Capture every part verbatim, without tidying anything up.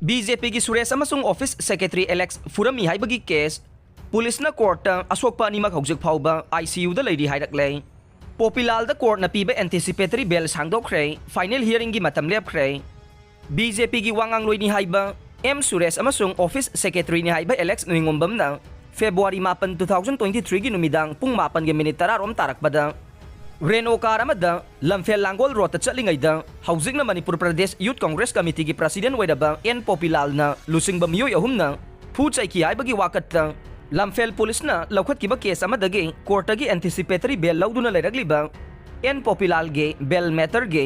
B J ꯄꯤꯒꯤ ꯁꯨꯔꯦꯁ ꯑꯃꯁꯨꯡ office secretary Alex ꯐꯨꯔꯝꯃꯤ ꯍꯥꯏꯕꯒꯤ ꯀꯦꯁ, ꯄꯨꯂꯤꯁꯅ ꯀꯣꯔꯠꯇ ꯑꯁꯣꯛꯄ ꯑꯅꯤꯃꯛ ꯍꯧꯖꯤꯛ ꯐꯥꯎꯕ ꯑꯥꯏ ꯁꯤ ꯌꯨꯗ ꯂꯩꯔꯤ ꯍꯥꯏꯔꯛꯂꯦ꯫ ꯄꯣꯄꯤꯂꯥꯜꯗ ꯀꯣꯔꯠꯅ ꯄꯤꯕ ꯑꯦꯟꯇꯤꯁꯤꯄꯦꯇꯔꯤ ꯕꯦꯜ ꯁꯥꯡꯗꯣꯛꯈ꯭ꯔꯦ, ꯐꯥꯏꯅꯦꯜ ꯍꯤꯌꯔꯤꯡꯒꯤ ꯃꯇꯝ ꯂꯦꯞꯈ꯭ꯔꯦ꯫ ꯕꯤ ꯖꯦ ꯄꯤꯒꯤ ꯋꯥ ꯉꯥꯡꯂꯣꯏꯅꯤ ꯍꯥꯏꯕ ꯑꯦꯝ ꯁꯨꯔꯦꯁ ꯑꯃꯁꯨꯡ ꯑꯣꯐꯤꯁ ꯁꯦꯀ꯭ꯔꯦꯇꯔꯤꯅꯤ ꯍꯥꯏꯕ ꯑꯦꯂꯦꯛꯁ ꯅꯤꯉꯣꯝꯕꯝꯅ ꯐꯦꯕ꯭ꯔꯨꯋꯥꯔꯤ ꯃꯥꯄꯟ, two thousand twenty-threeꯒꯤ ꯅꯨꯃꯤꯗꯥꯡ ꯄꯨꯡ ꯃꯥꯄꯟꯒꯤ ꯃꯤꯅꯤꯠ ꯇꯔꯥ ꯔꯣꯝ ꯇꯥꯔꯛꯄꯗ ꯔꯦꯅꯣ ꯀꯥꯔ ꯑꯃꯗ ꯂꯝꯐꯦꯜ ꯂꯥꯡꯒꯣꯜ ꯔꯣꯗꯇ ꯆꯠꯂꯤꯉꯩꯗ ꯍꯧꯖꯤꯛꯅ ꯃꯅꯤꯄꯨꯔ ꯄ꯭ꯔꯗꯦꯁ ꯌꯨꯠ ꯀꯣꯡꯒ꯭ꯔꯦꯁ ꯀꯃꯤꯇꯤꯒꯤ ꯄ꯭ꯔꯁꯤꯗꯦꯟ ꯑꯣꯏꯔꯕ ꯑꯦꯟ ꯄꯣꯄꯤꯂꯥꯜꯅ ꯂꯨꯆꯤꯡꯕ ꯃꯤꯑꯣꯏ ꯑꯍꯨꯝꯅ ꯐꯨ ꯆꯩꯈꯤ ꯍꯥꯏꯕꯒꯤ ꯋꯥꯀꯠꯇ ꯂꯝꯐꯦꯜ ꯄꯨꯂꯤꯁꯅ ꯂꯧꯈꯠꯈꯤꯕ ꯀꯦꯁ ꯑꯃꯗꯒꯤ ꯀꯣꯔꯠꯇꯒꯤ ꯑꯦꯟꯇꯤꯁꯤꯄꯦꯇꯔꯤ ꯕꯦꯜ ꯂꯧꯗꯨꯅ ꯂꯩꯔꯛꯂꯤꯕ ꯑꯦꯟ ꯄꯣꯄꯤꯂꯥꯜꯒꯤ ꯕꯦꯜ ꯃꯦꯇꯔꯒꯤ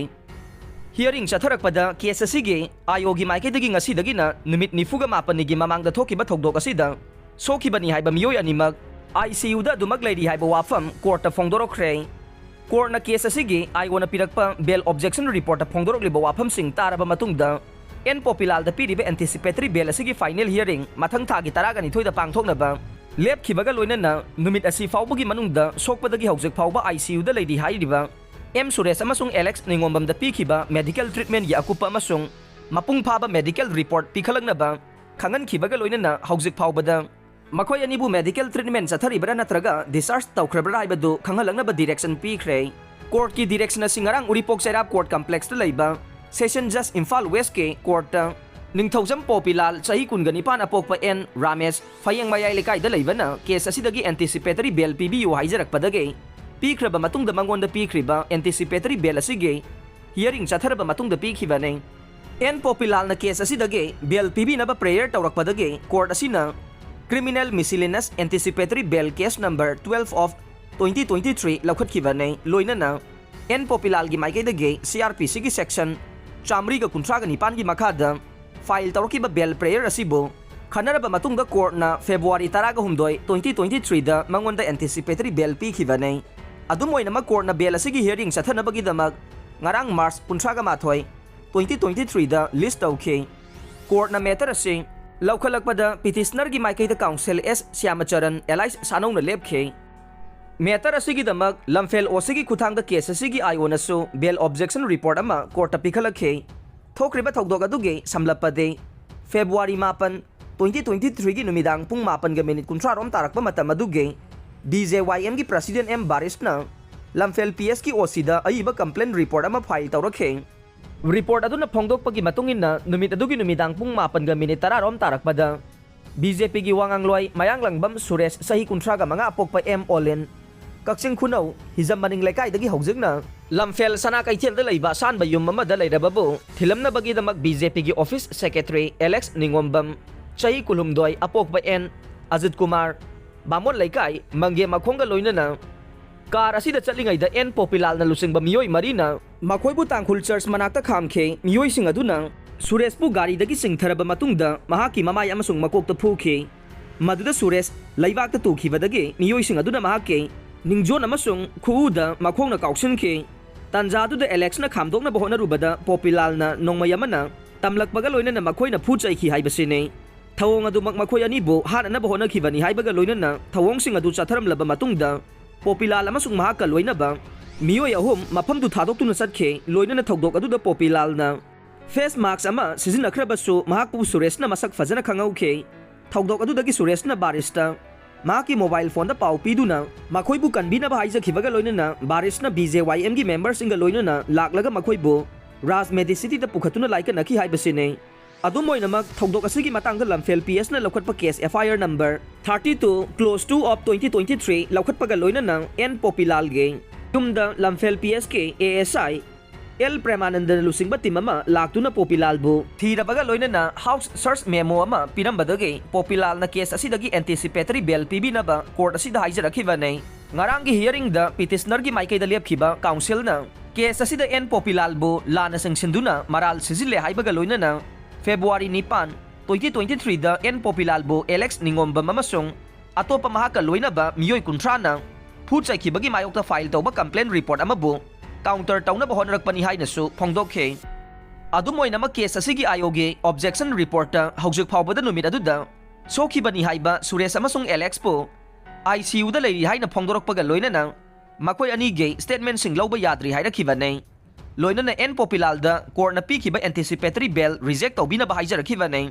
ꯍꯤꯌꯔꯤꯡ ꯆꯠꯊꯔꯛꯄꯗ ꯀꯦꯁ ꯑꯁꯤꯒꯤ ꯑꯥꯏ ꯑꯣꯒꯤ ꯃꯥꯏꯀꯩꯗꯒꯤ ꯉꯁꯤꯗꯒꯤꯅ ꯅꯨꯃꯤꯠ ꯅꯤꯐꯨꯒ ꯃꯥꯄꯟꯅꯤꯒꯤ ꯃꯃꯥꯡꯗ ꯊꯣꯛꯈꯤꯕ ꯊꯧꯗꯣꯛ ꯑꯁꯤꯗ ꯁꯣꯛꯈꯤꯕꯅꯤ ꯍꯥꯏꯕ ꯃꯤꯑꯣꯏ ꯑꯅꯤꯃꯛ ꯑꯥꯏ ꯁꯤ ꯌꯨꯗ ꯑꯗꯨꯃꯛ ꯂꯩꯔꯤ ꯍꯥꯏꯕ ꯋꯥꯐꯝ ꯀꯣꯔꯠꯇ ꯐꯣꯡꯗꯣꯔꯛꯈ꯭ꯔꯦ꯫ ꯀꯣꯔꯠꯅ ꯀꯦꯁ ꯑꯁꯤꯒꯤ ꯑꯥꯏ ꯑꯣꯅ ꯄꯤꯔꯛꯄ ꯕꯦꯜ ꯑꯣꯕꯖꯦꯛꯁꯟ ꯔꯤꯄꯣꯔꯠꯇ ꯐꯣꯡꯗꯣꯔꯛꯂꯤꯕ ꯋꯥꯐꯝꯁꯤꯡ ꯇꯥꯔꯕ ꯃꯇꯨꯡꯗ ꯑꯦꯟ ꯄꯣꯄꯤꯂꯥꯜꯗ ꯄꯤꯔꯤꯕ ꯑꯦꯟꯇꯤꯁꯤꯄꯦꯇꯔꯤ ꯕꯦꯜ ꯑꯁꯤꯒꯤ ꯐꯥꯏꯅꯦꯜ ꯍꯤꯌꯔꯤꯡ ꯃꯊꯪ ꯊꯥꯒꯤ ꯇꯔꯥꯒ ꯅꯤꯊꯣꯏꯗ ꯄꯥꯡꯊꯣꯛꯅꯕ ꯂꯦꯞꯈꯤꯕꯒ ꯂꯣꯏꯅꯅ ꯅꯨꯃꯤꯠ ꯑꯁꯤ ꯐꯥꯎꯕꯒꯤ ꯃꯅꯨꯡꯗ ꯁꯣꯛꯄꯗꯒꯤ ꯍꯧꯖꯤꯛ ꯐꯥꯎꯕ ꯑꯥꯏ ꯁꯤ ꯌꯨꯗ ꯂꯩꯔꯤ ꯍꯥꯏꯔꯤꯕ ꯑꯦꯝ ꯁꯨꯔꯦꯁ ꯑꯃꯁꯨꯡ ꯑꯦꯂꯦꯛꯁ ꯅꯤꯉꯣꯝꯕꯝꯗ ꯄꯤꯈꯤꯕ ꯃꯦꯗꯤꯀꯦꯜ ꯇ꯭ꯔꯤꯠꯃꯦꯟꯒꯤ ꯑꯀꯨꯞꯄ ꯑꯃꯁꯨꯡ ꯃꯄꯨꯡ ꯐꯥꯕ ꯃꯦꯗꯤꯀꯦꯜ ꯔꯤꯄꯣꯔꯠ ꯄꯤꯈꯠꯂꯛꯅꯕ ꯈꯪꯍꯟꯈꯤꯕꯒ ꯂꯣꯏꯅꯅ ꯍꯧꯖꯤꯛ ꯐꯥꯎꯕꯗ ꯃꯈꯣꯏ ꯑꯅꯤꯕꯨ ꯃꯦꯗꯤꯀꯦꯜ ꯇ꯭ꯔꯤꯠꯃꯦꯟ ꯆꯠꯊꯔꯤꯕ꯭ꯔꯥ ꯅꯠꯇ꯭ꯔꯒ ꯗꯤꯁꯆꯥꯔꯖ ꯇꯧꯈ꯭ꯔꯕ꯭ꯔꯥ ꯍꯥꯏꯕꯗꯨ ꯈꯪꯍꯜꯂꯛꯅꯕ ꯗꯤꯔꯦꯛꯁꯟ ꯄꯤꯈ꯭ꯔꯦ꯫ ꯀꯣꯔꯠꯀꯤ ꯗꯤꯔꯦꯛꯁꯟ ꯑꯁꯤ ꯉꯔꯥꯡ ꯎꯔꯤꯄꯣꯛ ꯆꯩꯔꯥꯛ ꯀꯣꯔꯠ ꯀꯝꯄ꯭ꯂꯦꯛꯁꯇ ꯂꯩꯕ ꯁꯦꯁꯟ ꯖꯁ ꯏꯝꯐꯥꯜ ꯋꯦꯁꯀꯤ ꯀꯣꯔꯠꯇ ꯅꯤꯡꯊꯧꯖꯝ ꯄꯣꯄꯤꯂꯥꯜ, ꯆꯍꯤ ꯀꯨꯟꯒ ꯅꯤꯄꯥꯟ, ꯑꯄꯣꯛꯄ ꯑꯦꯟ ꯔꯥꯃꯦꯁ, ꯐꯌꯦꯡ ꯃꯌꯥꯏ ꯂꯩꯀꯥꯏꯗ ꯂꯩꯕꯅ ꯀꯦꯁ ꯑꯁꯤꯗꯒꯤ ꯑꯦꯟꯇꯤꯁꯤꯄꯦꯇꯔꯤ ꯕꯦꯜ ꯄꯤꯕꯤꯌꯨ ꯍꯥꯏꯖꯔꯛꯄꯗꯒꯤ ꯄꯤꯈ꯭ꯔꯕ ꯃꯇꯨꯡꯗ ꯃꯉꯣꯟꯗ ꯄꯤꯈ꯭ꯔꯤꯕ ꯑꯦꯟꯇꯤꯁꯤꯄꯦꯇꯔꯤ ꯕꯦꯜ ꯑꯁꯤꯒꯤ ꯍꯤꯌꯔꯤꯡ ꯆꯠꯊꯔꯕ ꯃꯇꯨꯡꯗ ꯄꯤꯈꯤꯕꯅꯤ꯫ ꯑꯦꯟ ꯄꯣꯄꯤꯂꯥꯜꯅ ꯀꯦꯁ ꯑꯁꯤꯗꯒꯤ ꯕꯦꯜ ꯄꯤꯕꯤꯅꯕ ꯄ꯭ꯔꯦꯌꯔ ꯇꯧꯔꯛꯄꯗꯒꯤ ꯀꯣꯔꯠ ꯑꯁꯤꯅ Criminal Miscellaneous Anticipatory Bail Case Number twelve of twenty twenty-three ꯂꯧꯈꯠꯈꯤꯕꯅꯤ꯫ ꯂꯣꯏꯅꯅ ꯑꯦꯟ ꯄꯣꯄꯤꯂꯥꯜꯒꯤ ꯃꯥꯏꯀꯩꯗꯒꯤ ꯁꯤ ꯑꯥꯔ ꯄꯤ ꯁꯤꯒꯤ ꯁꯦꯛꯁꯟ ꯆꯥꯃꯔꯤꯒ ꯀꯨꯟꯊ꯭ꯔꯥꯒ ꯅꯤꯄꯥꯟꯒꯤ ꯃꯈꯥꯗ ꯐꯥꯏꯜ ꯇꯧꯔꯛꯈꯤꯕ ꯕꯦꯜ ꯄ꯭ꯔꯦꯌꯔ ꯑꯁꯤꯕꯨ ꯈꯟꯅꯔꯕ ꯃꯇꯨꯡꯗ ꯀꯣꯔꯠꯅ ꯐꯦꯕ꯭ꯔꯨꯋꯥꯔꯤ ꯇꯔꯥꯒ ꯍꯨꯝꯗꯣꯏ, twenty twenty-threeꯗ ꯃꯉꯣꯟꯗ ꯑꯦꯟꯇꯤꯁꯤꯄꯦꯇꯔꯤ ꯕꯦꯜ ꯄꯤꯈꯤꯕꯅꯤ꯫ ꯑꯗꯨꯝ ꯑꯣꯏꯅꯃꯛ ꯀꯣꯔꯠꯅ ꯕꯦꯜ ꯑꯁꯤꯒꯤ ꯍꯤꯌꯔꯤꯡ ꯆꯠꯊꯅꯕꯒꯤꯗꯃꯛ ꯉꯔꯥꯡ ꯃꯥꯔꯆ ꯀꯨꯟꯊ꯭ꯔꯥꯒ ꯃꯥꯊꯣꯏ, twenty twenty-threeꯗ ꯂꯤꯁ ꯇꯧꯈꯤ꯫ ꯀꯣꯔꯠꯅ ꯃꯦꯇꯔ ꯑꯁꯤ ꯂꯧꯈꯠꯂꯛꯄꯗ ꯄꯤꯇꯤꯁꯅꯔꯒꯤ ꯃꯥꯏꯀꯩꯗ ꯀꯥꯎꯟꯁꯤꯜ ꯑꯦꯁ ꯁ꯭ꯌꯥꯃꯆꯔꯟ, ꯑꯦꯂꯥꯏꯁ ꯁꯥꯅꯧꯅ ꯂꯦꯞꯈꯤ꯫ ꯃꯦꯇꯔ ꯑꯁꯤꯒꯤꯗꯃꯛ ꯂꯝꯐꯦꯜ ꯑꯣ ꯁꯤꯒꯤ ꯈꯨꯠꯊꯥꯡꯗ ꯀꯦꯁ ꯑꯁꯤꯒꯤ ꯑꯥꯏ ꯑꯣꯅꯁꯨ ꯕꯦꯜ ꯑꯣꯕꯖꯦꯛꯁꯟ ꯔꯤꯄꯣꯔꯠ ꯑꯃ ꯀꯣꯔꯠꯇ ꯄꯤꯈꯠꯂꯛꯈꯤ꯫ ꯊꯣꯛꯈ꯭ꯔꯤꯕ ꯊꯧꯗꯣꯛ ꯑꯗꯨꯒꯤ ꯁꯝꯂꯞꯄꯗꯤ February ꯃꯥꯄꯟ, twenty twenty-threeꯒꯤ ꯅꯨꯃꯤꯗꯥꯡ ꯄꯨꯡ ꯃꯥꯄꯟꯒ ꯃꯤꯅꯤꯠ ꯀꯨꯟꯊ꯭ꯔꯥ ꯔꯣꯝ ꯇꯥꯔꯛꯄ ꯃꯇꯝ ꯑꯗꯨꯒꯤ B J Y Mꯒꯤ President M ꯕꯥꯔꯤꯁꯅ ꯂꯝꯐꯦꯜ P Sꯀꯤ O Cꯗ ꯑꯏꯕ complaint report ꯑꯃ file ꯇꯧꯔꯛꯈꯤ꯫ Report ꯑꯗꯨꯅ ꯐꯣꯡꯗꯣꯛꯄꯒꯤ ꯃꯇꯨꯡ ꯏꯟꯅ, ꯅꯨꯃꯤꯠ ꯑꯗꯨꯒꯤ ꯅꯨꯃꯤꯗꯥꯡ ꯄꯨꯡ ꯃꯥꯄꯟꯒ ꯃꯤꯅꯤꯠ ꯇꯔꯥ ꯔꯣꯝ ꯇꯥꯔꯛꯄꯗ B J Pꯒꯤ ꯋꯥꯉꯥꯡꯂꯣꯏ ꯃꯌꯥꯡꯂꯪꯕꯝ ꯁꯨꯔꯦꯁ, ꯆꯍꯤ ꯀꯨꯟꯊ꯭ꯔꯥꯒ ꯃꯉꯥ ꯑꯄꯣꯛꯄ M ꯑꯣꯂꯤꯟ, ꯀꯛꯆꯤꯡ ꯈꯨꯅꯧ ꯍꯤꯖꯝ ꯃꯅꯤꯡ ꯂꯩꯀꯥꯏꯗꯒꯤ ꯍꯧꯖꯤꯛꯅ ꯂꯝꯐꯦꯜ ꯁꯅꯥ ꯀꯩꯊꯦꯜꯗ ꯂꯩꯕ ꯑꯁꯥꯟꯕ ꯌꯨꯝ ꯑꯃꯗ ꯂꯩꯔꯕꯕꯨ ꯊꯤꯜꯂꯝꯅꯕꯒꯤꯗꯃꯛ B J Pꯒꯤ office secretary Alex ꯅꯤꯉꯣꯝꯕꯝ, ꯆꯍꯤ ꯀꯨꯟꯍꯨꯝꯗꯣꯏ ꯑꯄꯣꯛꯄ N ꯑꯖꯤꯠ ꯀꯨꯃꯥꯔ, ꯕꯥꯃꯣꯟ ꯂꯩꯀꯥꯏ, ꯃꯪꯒꯦ ꯃꯈꯣꯡꯒ ꯂꯣꯏꯅꯅ car ꯑꯁꯤꯗ ꯆꯠꯂꯤꯉꯩꯗ N ꯄꯣꯄꯤꯂꯥꯜꯅ ꯂꯨꯆꯤꯡꯕ ꯃꯤꯑꯣꯏ ꯃꯔꯤꯅ ꯃꯈꯣꯏꯕꯨ ꯇꯥꯡꯈꯨꯜ church ꯃꯅꯥꯛꯇ ꯈꯥꯝꯈꯤ꯫ ꯃꯤꯑꯣꯏꯁꯤꯡ ꯑꯗꯨꯅ ꯁꯨꯔꯦꯁꯄꯨ ꯒꯥꯔꯤꯗꯒꯤ ꯆꯤꯡꯊꯔꯕ ꯃꯇꯨꯡꯗ ꯃꯍꯥꯛꯀꯤ ꯃꯃꯥꯏ ꯑꯃꯁꯨꯡ ꯃꯀꯣꯛꯇ ꯐꯨꯈꯤ꯫ ꯃꯗꯨꯗ ꯁꯨꯔꯦꯁ ꯂꯩꯕꯥꯛꯇ ꯇꯨꯈꯤꯕꯗꯒꯤ ꯃꯤꯑꯣꯏꯁꯤꯡ ꯑꯗꯨꯅ ꯃꯍꯥꯛꯀꯤ ꯅꯤꯡꯖꯣꯟ ꯑꯃꯁꯨꯡ ꯈꯨꯎꯗ ꯃꯈꯣꯡꯅ ꯀꯥꯎꯁꯤꯟꯈꯤ꯫ ꯇꯥꯟꯖꯥꯗꯨꯗ ꯑꯦꯂꯦꯛꯁꯅ ꯈꯥꯝꯗꯣꯛꯅꯕ ꯍꯣꯠꯅꯔꯨꯕꯗ ꯄꯣꯄꯤꯂꯥꯜꯅ ꯅꯣꯡꯃꯩ ꯑꯃꯅ ꯇꯝꯂꯛꯄꯒ ꯂꯣꯏꯅꯅ ꯃꯈꯣꯏꯅ ꯐꯨ ꯆꯩꯈꯤ ꯍꯥꯏꯕꯁꯤꯅꯤ꯫ ꯊꯧꯑꯣꯡ ꯑꯗꯨꯃꯛ ꯃꯈꯣꯏ ꯑꯅꯤꯕꯨ ꯍꯥꯠꯅꯅꯕ ꯍꯣꯠꯅꯈꯤꯕꯅꯤ ꯍꯥꯏꯕꯒ ꯂꯣꯏꯅꯅ ꯊꯧꯑꯣꯡꯁꯤꯡ ꯑꯗꯨ ꯆꯠꯊꯔꯝꯂꯕ ꯃꯇꯨꯡꯗ ꯄꯣꯄꯤꯂꯥꯜ ꯑꯃꯁꯨꯡ ꯃꯍꯥꯛꯀ ꯂꯣꯏꯅꯕ ꯃꯤꯑꯣꯏ ꯑꯍꯨꯝ ꯃꯐꯝꯗꯨ ꯊꯥꯗꯣꯛꯇꯨꯅ ꯆꯠꯈꯤ꯫ ꯂꯣꯏꯅꯅ ꯊꯧꯗꯣꯛ ꯑꯗꯨꯗ ꯄꯣꯄꯤꯂꯥꯜꯅ face mask ꯑꯃ ꯁꯤꯖꯤꯟꯅꯈ꯭ꯔꯕꯁꯨ ꯃꯍꯥꯛꯄꯨ ꯁꯨꯔꯦꯁꯅ ꯃꯁꯛ ꯐꯖꯅ ꯈꯪꯍꯧꯈꯤ꯫ ꯊꯧꯗꯣꯛ ꯑꯗꯨꯗꯒꯤ ꯁꯨꯔꯦꯁꯅ ꯕꯥꯔꯤꯁꯇ ꯃꯍꯥꯛꯀꯤ mobile phoneꯗ ꯄꯥꯎ ꯄꯤꯗꯨꯅ ꯃꯈꯣꯏꯕꯨ ꯀꯟꯕꯤꯅꯕ ꯍꯥꯏꯖꯈꯤꯕꯒ ꯂꯣꯏꯅꯅ ꯕꯥꯔꯤꯁꯅ B J Y Mꯒꯤ memberꯁꯤꯡꯒ ꯂꯣꯏꯅꯅ ꯂꯥꯛꯂꯒ ꯃꯈꯣꯏꯕꯨ ꯔꯥꯖ ꯃꯦꯗꯤꯁꯤꯇꯤꯗ ꯄꯨꯈꯠꯇꯨꯅ ꯂꯥꯏꯀꯠꯅꯈꯤ ꯍꯥꯏꯕꯁꯤꯅꯤ꯫ ꯑꯗꯨꯝ ꯑꯣꯏꯅꯃꯛ, ꯊꯧꯗꯣꯛ ꯑꯁꯤꯒꯤ ꯃꯇꯥꯡꯗ ꯂꯝꯐꯦꯜ P Sꯅ ꯂꯧꯈꯠꯄ case F I R number thirty two close two of twenty twenty three ꯂꯧꯈꯠꯄꯒ ꯂꯣꯏꯅꯅ N ꯄꯣꯄꯤꯂꯥꯜꯒꯤ ꯌꯨꯝꯗ ꯂꯝꯐꯦꯜ P Sꯀꯤ A S I L ꯄ꯭ꯔꯦꯃꯥꯅꯟꯗꯅ ꯂꯨꯆꯤꯡꯕ team ꯑꯃ ꯂꯥꯛꯇꯨꯅ ꯄꯣꯄꯤꯂꯥꯜꯕꯨ ꯊꯤꯔꯕꯒ ꯂꯣꯏꯅꯅ house search memo ꯑꯃ ꯄꯤꯔꯝꯕꯗꯒꯤ ꯄꯣꯄꯤꯂꯥꯜꯅ case ꯑꯁꯤꯗꯒꯤ anticipatory bail ꯄꯤꯕꯤꯅꯕ court ꯑꯁꯤꯗ ꯍꯥꯏꯖꯔꯛꯈꯤꯕꯅꯤ꯫ ꯉꯔꯥꯡꯒꯤ hearingꯗ petitionerꯒꯤ ꯃꯥꯏꯀꯩꯗ ꯂꯦꯞꯈꯤꯕ counselꯅ case ꯑꯁꯤꯗ N ꯄꯣꯄꯤꯂꯥꯜꯕꯨ ꯂꯥꯟꯅ ꯆꯤꯡꯁꯤꯟꯗꯨꯅ ꯃꯔꯥꯜ ꯁꯤꯖꯤꯜꯂꯦ ꯍꯥꯏꯕꯒ ꯂꯣꯏꯅꯅ February ꯅꯤꯄꯥꯟ, twenty twenty threeꯗ N ꯄꯣꯄꯤꯂꯥꯜꯕꯨ ꯑꯦꯂꯦꯛꯁ ꯅꯤꯉꯣꯝꯕꯝ ꯑꯃꯁꯨꯡ ꯑꯇꯣꯞꯄ ꯃꯍꯥꯛꯀ ꯂꯣꯏꯅꯕ ꯃꯤꯑꯣꯏ ꯀꯨꯟꯊ꯭ꯔꯥꯅ ꯐꯨ ꯆꯩꯈꯤꯕꯒꯤ ꯃꯥꯌꯣꯛꯇ file ꯇꯧꯕ complaint report ꯑꯃꯕꯨ counter ꯇꯧꯅꯕ ꯍꯣꯠꯅꯔꯛꯄꯅꯤ ꯍꯥꯏꯅꯁꯨ ꯐꯣꯡꯗꯣꯛꯈꯤ꯫ ꯑꯗꯨꯝ ꯑꯣꯏꯅꯃꯛ, case ꯑꯁꯤꯒꯤ I Oꯒꯤ objection reportꯇ ꯍꯧꯖꯤꯛ ꯐꯥꯎꯕꯗ ꯅꯨꯃꯤꯠ ꯑꯗꯨꯗ ꯁꯣꯛꯈꯤꯕꯅꯤ ꯍꯥꯏꯕ ꯁꯨꯔꯦꯁ ꯑꯃꯁꯨꯡ ꯑꯦꯂꯦꯛꯁꯄꯨ I C Uꯗ ꯂꯩꯔꯤ ꯍꯥꯏꯅ ꯐꯣꯡꯗꯣꯔꯛꯄꯒ ꯂꯣꯏꯅꯅ ꯃꯈꯣꯏ ꯑꯅꯤꯒꯤ statementꯁꯤꯡ ꯂꯧꯕ ꯌꯥꯗ꯭ꯔꯤ ꯍꯥꯏꯔꯛꯈꯤꯕꯅꯤ꯫ ꯂꯣꯏꯅꯅ ꯑꯦꯟ ꯄꯣꯄꯤꯂꯥꯜꯗ ꯀꯣꯔꯠꯅ ꯄꯤꯈꯤꯕ ꯑꯦꯟꯇꯤꯁꯤꯄꯦꯇꯔꯤ ꯕꯦꯜ ꯔꯤꯖꯦꯛ ꯇꯧꯕꯤꯅꯕ ꯍꯥꯏꯖꯔꯛꯈꯤꯕꯅꯤ꯫